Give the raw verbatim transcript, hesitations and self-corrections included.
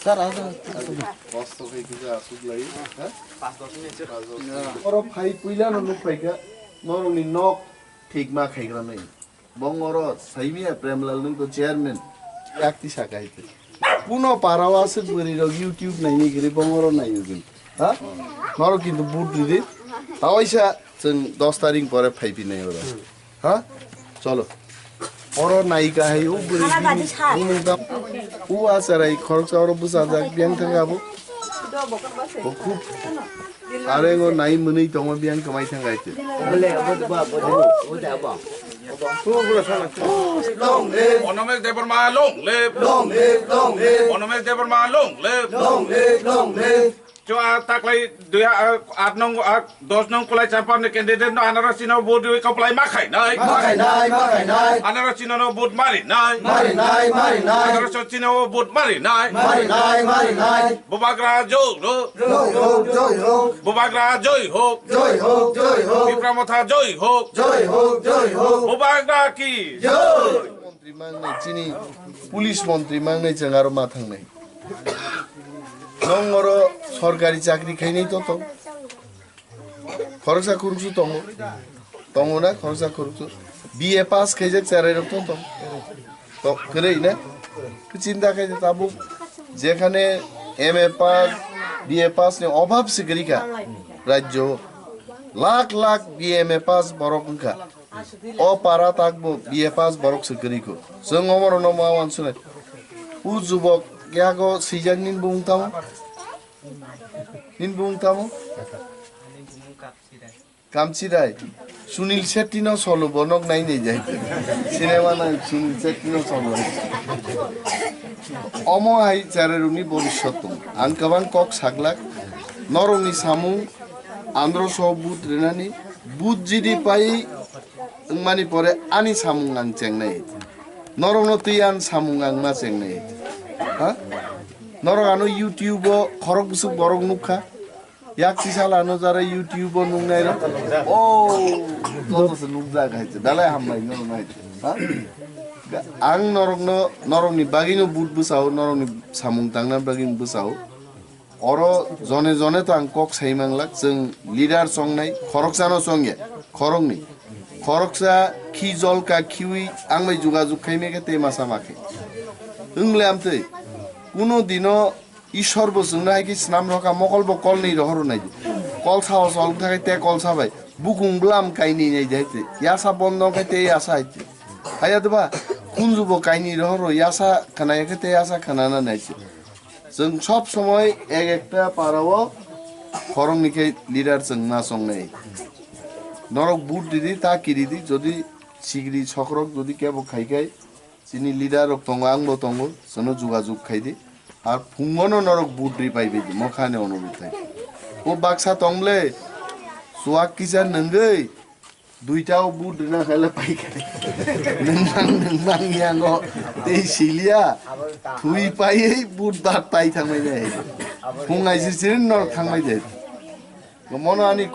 Sir, oro phai puila no nuk phaikha, norokni nok thik ma khaigra nai. Bongoro saimia Premlal nung to chairman. Yakti sakai te. Puno parao aswk bwrwi rok YouTube naini giri bongoro naiyugin. Ha? Norok kintu vote ridi. Tawaisa chwng dos tarik pore phaipi nai oro. Ha? Cholo. Oro naika hai u bwrwi bini bumung tam. U acharai khoroksa oro bwsajak biyang thang abo. Bo khub Are ngo nai mwnwi tongo biyang kwmai thang gai te. Onomes Debbarma long live. Long live, long live. Onomes Debbarma long live. Long live, long live. Chwng a taklai dui ha-, aat nong, a, dos nong kulai champa ni candidate no anarasi no vote rwi kwplai ma khai nai. Ma khai nai, ma khai nai. Anarasi no no vote mari nai. Mari nai, mari nai. Anarasi no vote mari nai. Mari nai, mari nai. Bubagra joi ho. Joi ho, joi ho. Bubagra joi ho. Joi ho, joi ho. Tipra Motha joi ho. Joi ho, joi ho. Bubagra ki. Joi. Montri mangnai chini, police montri mangnai chwng aro ma thangnai. Nong oro sorkari chakri khainai to tong. Khoroksa khoroksa tongo. Tongo na khoroksa khoroksa. B A pass khaijak cherai rok to tong. To kwrwi na. Khe chinta khai tabuk jekhane M A pass, B A pass ni obhab se kwrwi kha rajyo. Lakh lakh B A M A pass borok wngkha. O para takbo B A pass borok se kwrwi kho. Chwng omo rok no ma wansunai. U jubok yago swijak nin bung tamo. Nin bung tamo. Kamchirai. Sunil Shetty no solo bo nok nai nai jai. Cinema nai Sunil Shetty no solo. Omo hai chara runi bobiswt tong. Ang kwbang kok saglak. Norokni samung andro so but rinani but jidi pai wngmani pore ani samung ang chengnai. Norokno twi ang samung ang ma chengnai. Ha? Norok ano YouTube o khorok bwswk borok nukha. Yak tisala no jara YouTube o nungnai rok. Oh, joto se nukjak hai se. Belai hambai no nai. Ha? Ang norok no, norok ni bagwi no but bwsao, norok ni samung tangna bagwi no bwsao. Oro jone jone to ang kok sai manglak, chwng leader chongnai, khoroksa no chongya, khorokni. Khoroksa khi jol ka khiwi ang bai jugajug khai mekhe tei masa makhe. Wng le amtwi, kuno dino Ishwar bo chwngno hai khe snam rokha, mokol bo kol ni rohor nai di. Kol sao chol thai te kol sabai. Bukung bwlam kainwi nai di hai te. Yasa bondo khai te yasa hai te. Haya deba, kunju bo kainwi rohor yasa khana ya khe te yasa khana na nai te. Chwng sob somoi ek ekta para o khoroknwi khe leader chwng ma chongnai. Norok but ridi, ta kiridi, jodi sigri sokrok jodi kebo khai khai, chini leader rok tongo, ang bo tongo, chwngno jugajug khai di. Ar phungo no norok but ri pai bai di, mokha ni ono but khai. O baksa tong le, chuak kisa nwngwi, Duita o but rina khaile pai khe. Nungmang, nungmang yango tei siliya. Thui paiwi but bat pai thangmai nai. Phung aisir sirin norok thangmai de. Mono ani